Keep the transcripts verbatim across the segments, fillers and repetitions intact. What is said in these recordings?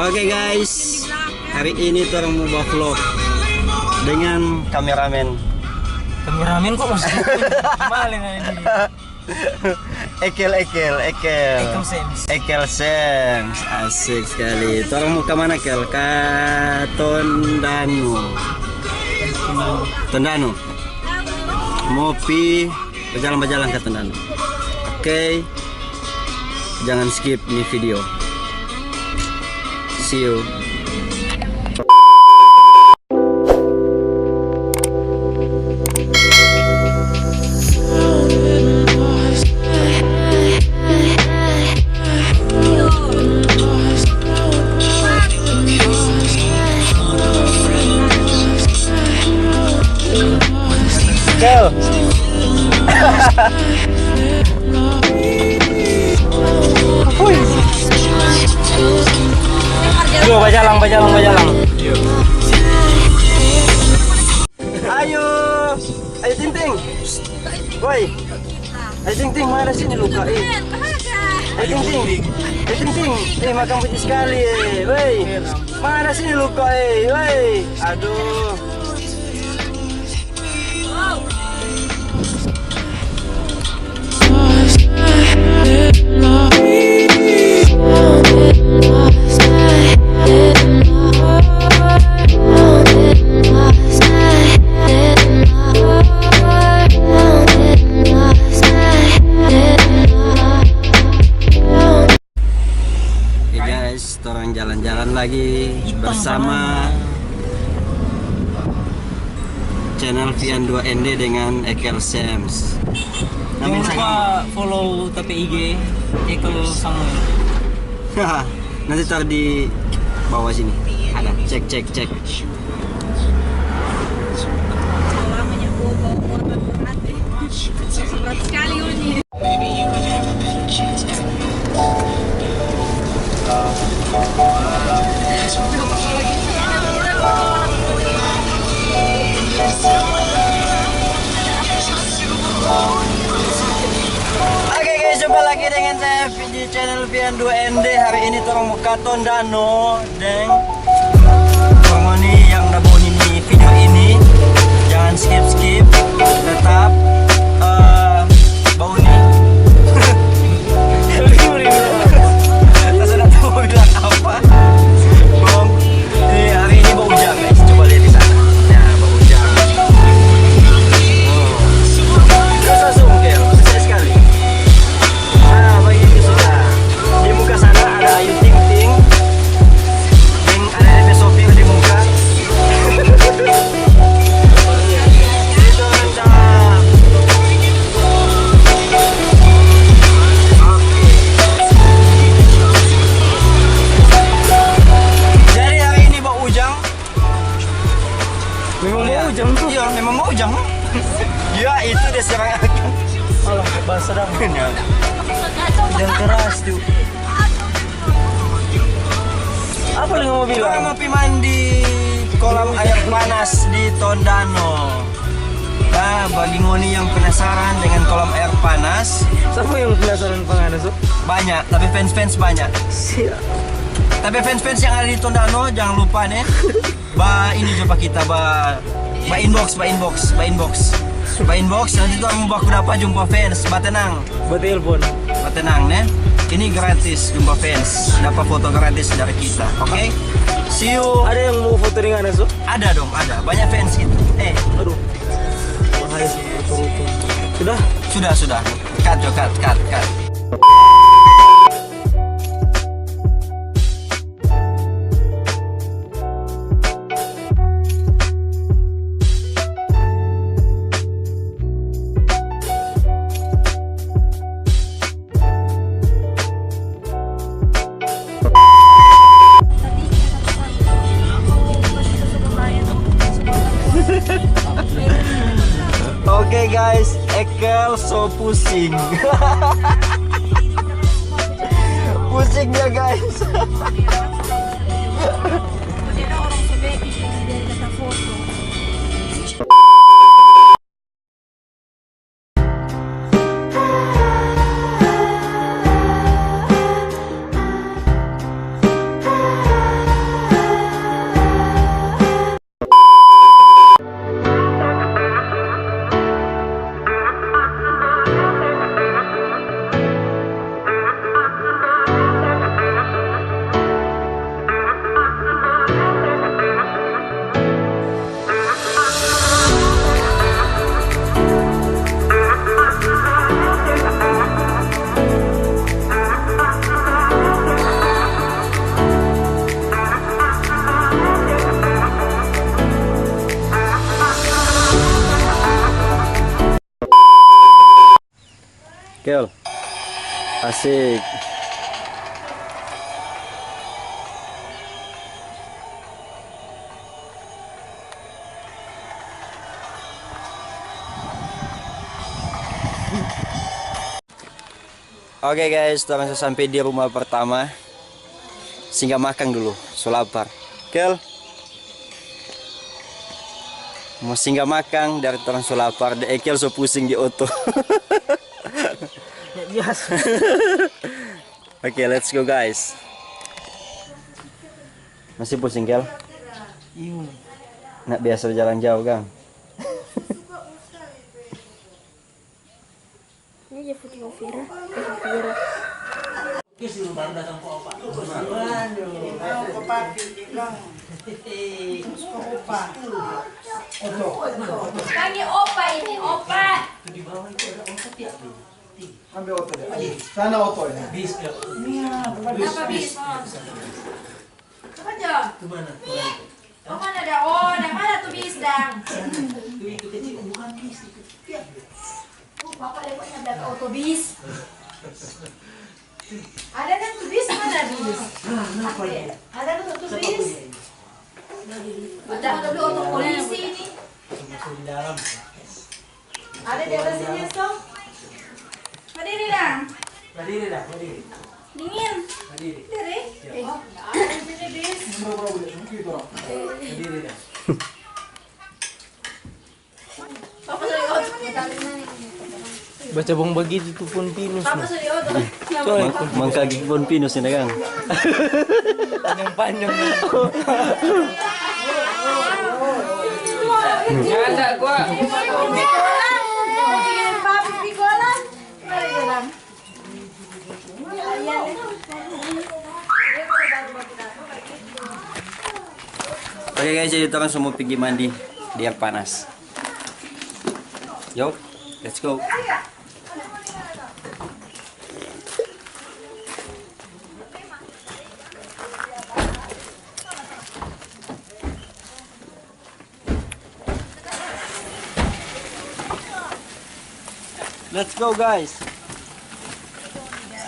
Oke guys, hari ini torang mo ba vlog dengan kameramen. Kameramen kok masih maling aja diri. Ekel, Ekel, Ekel. Ekel Sems. Ekel Sems. Asik sekali. Torang mo ka mana, Kel? Ka Tondano. Tondano. Mo pi bajalang-bajalang ka Tondano. Oke. Jangan skip ni video. See you. Kel. Hui. Yo, bajalang, bajalang, bajalang. Ayo, ayo Ting Ting. Woi. Ayo Ting Ting, mana sini luka, eh? Ayo Ting Ting. Ayo Ting Ting. Eh, makang putih sekali, eh. Woi. Mana sini luka, eh? Woi. Aduh. Oke guys, torang jalan-jalan lagi bersama channel Vian dua N D dengan Ekel Sems. Jangan lupa follow ta pe I G, Ekel Samuel. Nanti taruh di bawah sini. Ada. Cek, cek, cek. Sekali ini. Oke guys, jumpa lagi dengan saya di channel Vian dua N D. Hari ini torang mo ka Tondano. Deng. For ngoni yang da boni ni video ini, jangan skip-skip, tetap, eh, boni. Kita sudah tahu bilang apa. Bong. Ini hari ini bau ujang, guys. Coba lihat di sana. Ya, bau ujang. Oh. Terus langsung, oke, selesai sekali. Nah, bagitu sudah. Di muka sana ada Ayu Ting Ting. Deng ada depe sopir di muka. Itu mantap. Oke. Jadi hari ini bau ujang. Memang bau ujang tuh. Iya, memang bau ujang. Ya, itu dia serang. Alah, basah dah. Ujang keras tuh. Apa lagi mau bilang? Kita mau pi mandi kolam air panas di Tondano. Nah, bagi ngoni yang penasaran dengan kolam air panas, siapa yang penasaran pangana, so? Banyak, tapi fans-fans banyak. Siap. Tapi fans-fans yang ada di Tondano, jangan lupa nih. Ba ini jo pa kita, ba, ba inbox, ba inbox, ba inbox. Ba inbox, nanti tu mo baku dapa jumpa fans, ba tenang. Ba telepon. Ba tenang, ne? Ini gratis jumpa fans, dapa foto gratis dari kita, oke? See you. Ada yang mau foto dengan Asu? Ada dong, ada. Banyak fans itu. Eh. Aduh. Bahaya sih, foto-foto. Sudah? Sudah, sudah. Cut jo, cut, cut, cut. Oke guys, Ekel so pusing. Pusing dia guys. Yol. Asik. Oke guys, torang so sampe di rumah pertama. Singgah makang dulu, so lapar. Kel. Mo singgah makang dari torang so lapar, de Ekel so pusing di oto. Ya, biasa. Oke, let's go guys. Masih pusing, Kel? Iya. Nak biasa jalan jauh, Gang. Ini dia foto Elvira. Elvira. Panggil opa ini, opa. Ambil oto deh. Sana oto ya. Apa bis? Coba, Jo. Oh, mana ada? Oh, ada mana tu bis, dang? Itu, itu kecil, bukan bis itu. Oh, papa lewatnya ada oto bis. Ada kan tu bis, mana bis? Ada kan tu bis? Ada dulu oto polisi ini. Ada di atas sini, so. Badiri dang. Badiri dang, badiri. Dingin. Badiri. Diri. Ya. Eh, ada di sini, bis. Badiri dang. Baca bong bagitu tu pun pinus. Mang-, mangkagi pun pinus ini, Kang. Panjang-panjang. Nyanda gua. Oke guys, jadi torang so mo pigi mandi di air panas. Yo, let's go. Let's go, guys.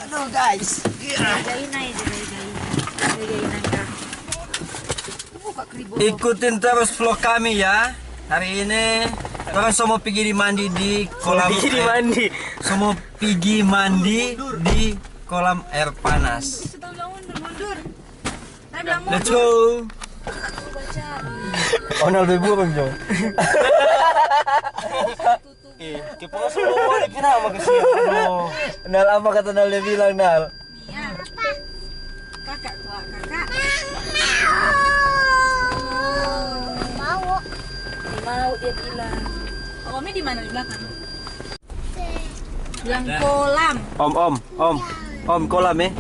Hello, guys. Ikutin terus vlog kami ya. Hari ini torang so mo pigi di mandi di kolam air. Pigi di mandi. So mo pigi mandi di kolam air panas. Let's go. Onal be burung, Jong. Eh, kepala semua balik, kenapa ke sini? Aduh. Nal, apa kata Nal dia bilang, Nal? Iya. Kakak, kuat, kakak. Mau. Mau, dia bilang. Omnya di mana? Di belakang? Yang kolam. Om, om, om. Om, kolam, eh.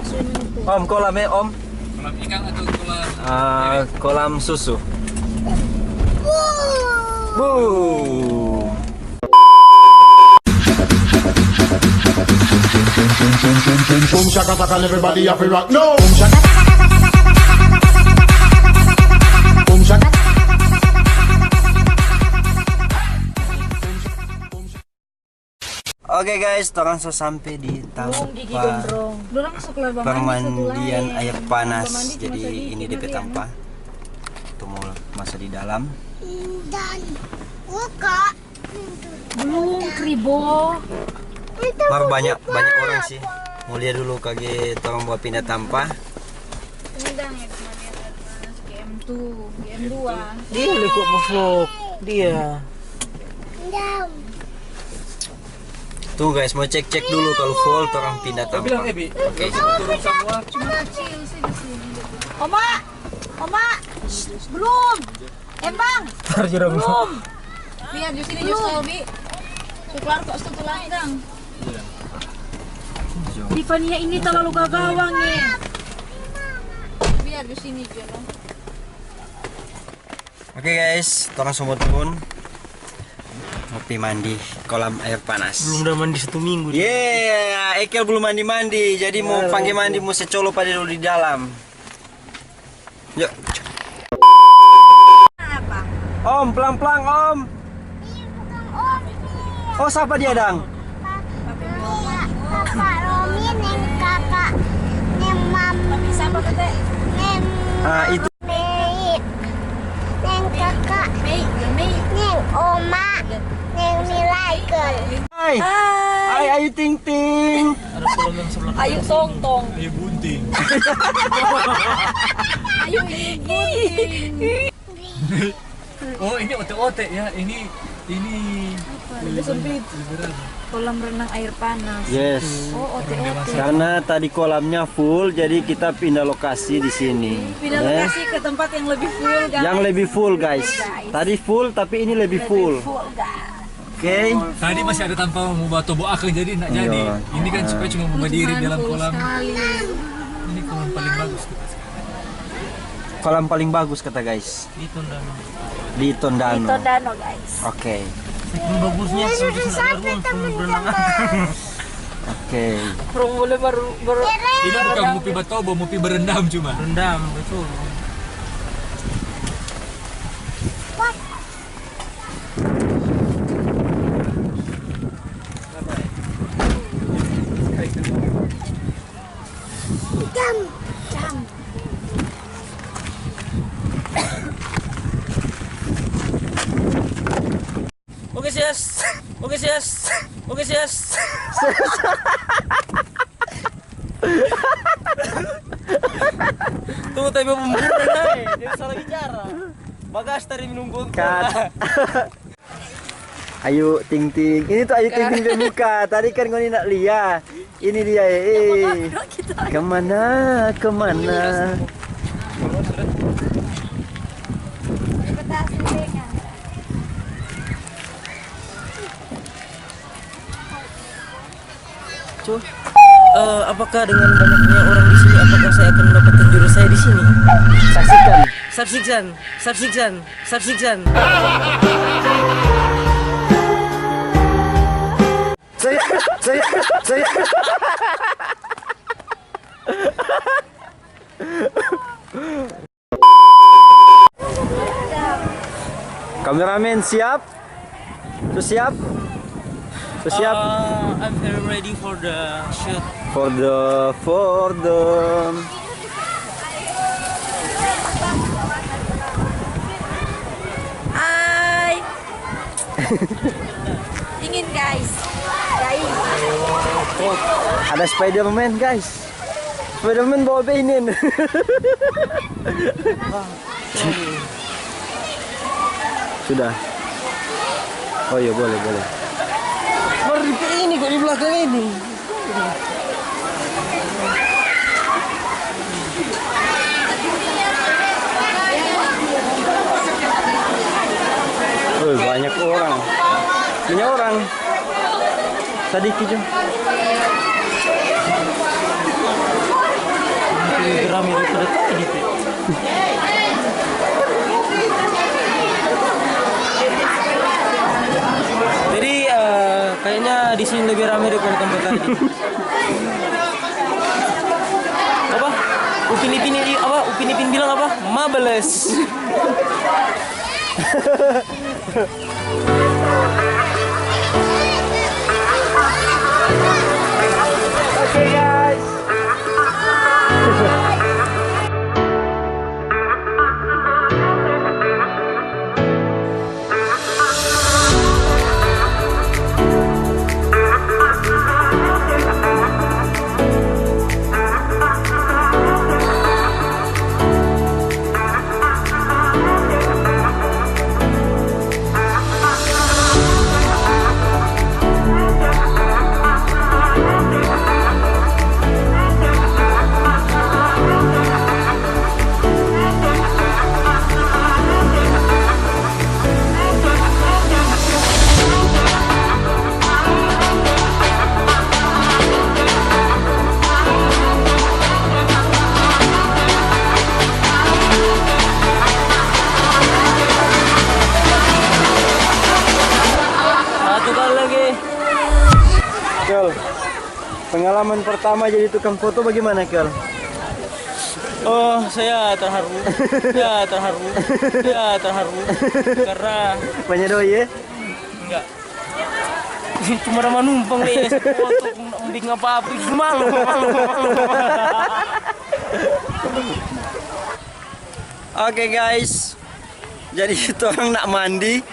Swimming pool. Om, kolam, eh, om. Kolam ikan atau kolam? Ah, kolam susu. Wuh. Boom shaka taka, everybody have to rock. No. Boom shaka. Boom shaka. Oke guys, torang so sampe di tampa permandian air panas. Jadi ini depe tampa. Tu mo maso di dalam. Dan buka. Belum, kribo. Mar banyak, banyak orang sih. Mo lia dulu kage torang bawa pinda tampa. Ini dang ya, kemarin ada panas, G M two, G M dua. Dia leko mo vlog, dia. Tuh guys, mau cek-cek dulu kalau full, torang pindah tampa. Oke. Cuma kecil sih di sini. Oma, oma, shh, belum. Embang. Tar jero belum. Biar di sini nyesel, Bi. Suklar kok situ langgang. Tifania ini terlalu gagawang ya. Biar di sini jero. Oke guys, torang so mo turun. Mo pi mandi kolam air panas. Belum udah mandi satu minggu dia. Yeah, Ekel belum mandi-mandi, jadi mo pangge mandi, mo se colo pa dia dulu di dalam. Yuk. Om, pelang-pelang, Om. Oh, sapa dia, dang? Ah, itu. Mei. Neng kakak. Neng oma. Neng Milakel. Hai. Hai, Ayu Ting Ting. Ayu Tong Tong. Ayu Bunting. Ayu Bunting. Oh, ini ote-ote ya. Ini, ini liburan, liburan. Kolam renang air panas. Yes. Oh, ote-ote. Karena tadi kolamnya full, jadi kita pindah lokasi di sini. Pindah lokasi ke tempat yang lebih full, guys. Yang lebih full, guys. Tadi full, tapi ini lebih full. Full, guys. Oke. Tadi masih ada tampa mo batobo akang, jadi ndak jadi. Iya. Ini kan supaya cuma mo badiri dalam kolam. Ini kolam paling bagus kita sekarang. Kolam paling bagus kata guys. Di Tondano. Di Tondano. Di Tondano, guys. Oke. Saking bagusnya, sampai sana ada ruang, semua berenang. Oke. Rong boleh baru, baru. Ini bukan mo pi batobo, mo pi berendam cuma. Rendam, betul. Jam, jam. Oke, sias. Oke, sias. Oke, sias. Tunggu, tapi pembunuh, hai. Jadi salah bicara. Bagas tadi minum gontor. Cut. Ayu Ting Ting. Ini tuh Ayu Ting Ting pe muka. Tadi kan ngoni ndak lia. Ini dia, eh. Kemana, kemana? Cu, eh, apakah dengan banyaknya orang di sini, apakah saya akan mendapatkan jodoh saya di sini? Saksikan. Saksikan, saksikan, saksikan. Saya, saya, saya. Kameramen siap? Su siap? Su siap? Uh, I'm very ready for the shoot. For the, for the. Hai. Dingin, guys. Guys. Ada Spiderman, guys. Spiderman bawa benin. Sudah. Oh iya, boleh, boleh. Baru di ini kok, di belakang ini. Oh, banyak orang. Banyak orang. Sadiki jo. Lebih rame daripada tadi tuh. Jadi, eh, kayaknya di sini lebih rame daripada tempat tadi. Apa? Upin Ipin ini apa? Upin Ipin bilang apa? Mabales. Okay, guys. Satu kali lagi. Kel, pengalaman pertama jadi tukang foto bagaimana, Kel? Oh, saya terharu. Saya terharu. Saya terharu. Karena banyak doi, ya? Enggak. Cuma ada manumpang nih, ya, satu foto, bikin apa-apa, itu malu, malu, malu. Oke guys, jadi torang nak mandi.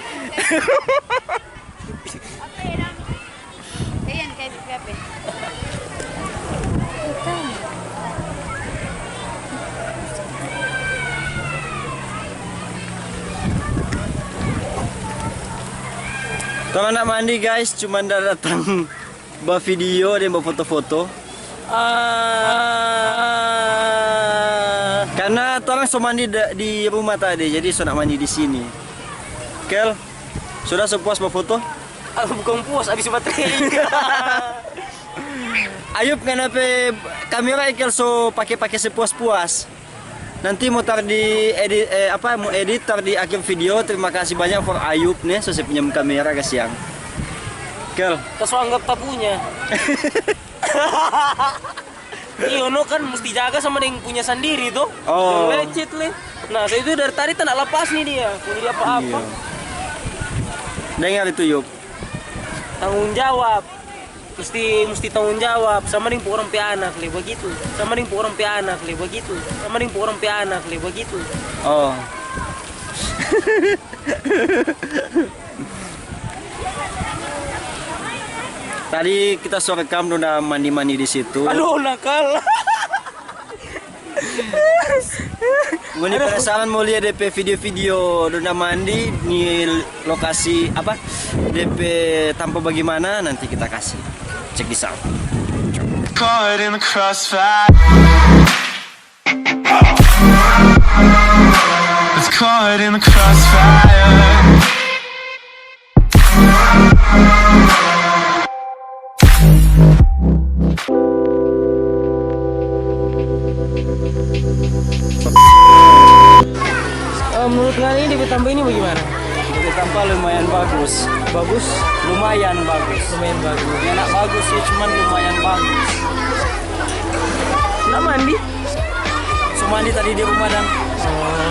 Torang nak mandi guys, cuman da datang ba video deng ba foto-foto. Ah, karena torang so mandi da-, di rumah tadi, jadi so nak mandi di sini. Kel, sudah so puas ba foto? Ah, bukan puas, abis baterai. Ayub, ngana pe kamera Ekel so pake-pake sepuas-puas. Nanti mo tar di edit, eh, apa, mo edit tar di akhir video. Terima kasih banyak for Ayub nih, so se pinjam kamera kasiang. Kel. Kita so anggap tak punya. Iyo, no kan musti jaga sama deng punya sandiri to. Oh. Jangan lecet le. Nah, so itu dari tadi tak nak lapas nih dia. Punya dia apa-apa. Iya. Dengar itu, Yub. Tanggung jawab. Musti, musti tanggung jawab sama deng pu orang pe anak le bagitu. Sama deng pu orang pe anak le bagitu. Sama deng pu orang pe anak le bagitu. Oh. Tadi kita so rekam dong da mandi-mandi di situ. Aduh, nakal. Ngoni penasaran mo lia de pe video-video dong da mandi, ni lokasi apa, de pe tampa bagimana, nanti kita kasih. Check this out. Caught in the crossfire. It's caught in the crossfire. Eh, menurut ngana ini depe tampa ini bagimana? Depe tampa lumayan bagus. Bagus? Lumayan bagus. Lumayan bagus. Ya, nak bagus sih, cuman lumayan bagus. Nak mandi? So mandi tadi di rumah dan. Oh.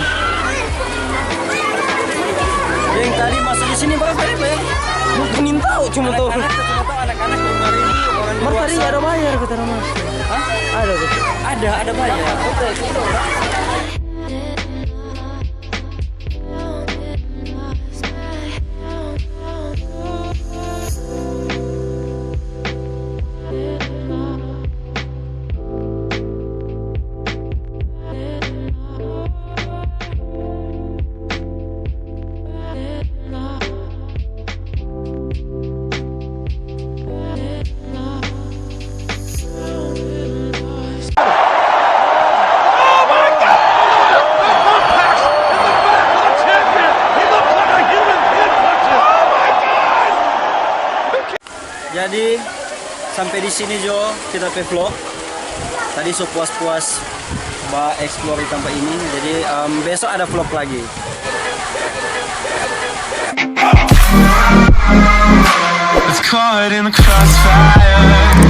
Yang tadi masuk di sini berapa ribu ya? Bukan yang tahu, cuma tahu. Anak-anak, cuma tahu anak-anak yang hari ini orang dewasa. Mar tadi ada bayar kata nama. Hah? Ada, betul. Ada, ada bayar. Jadi, sampe di sini jo kita pe vlog. Tadi so puas-puas ba explore di tampa ini. Jadi, em, besok ada vlog lagi. It's caught in the crossfire.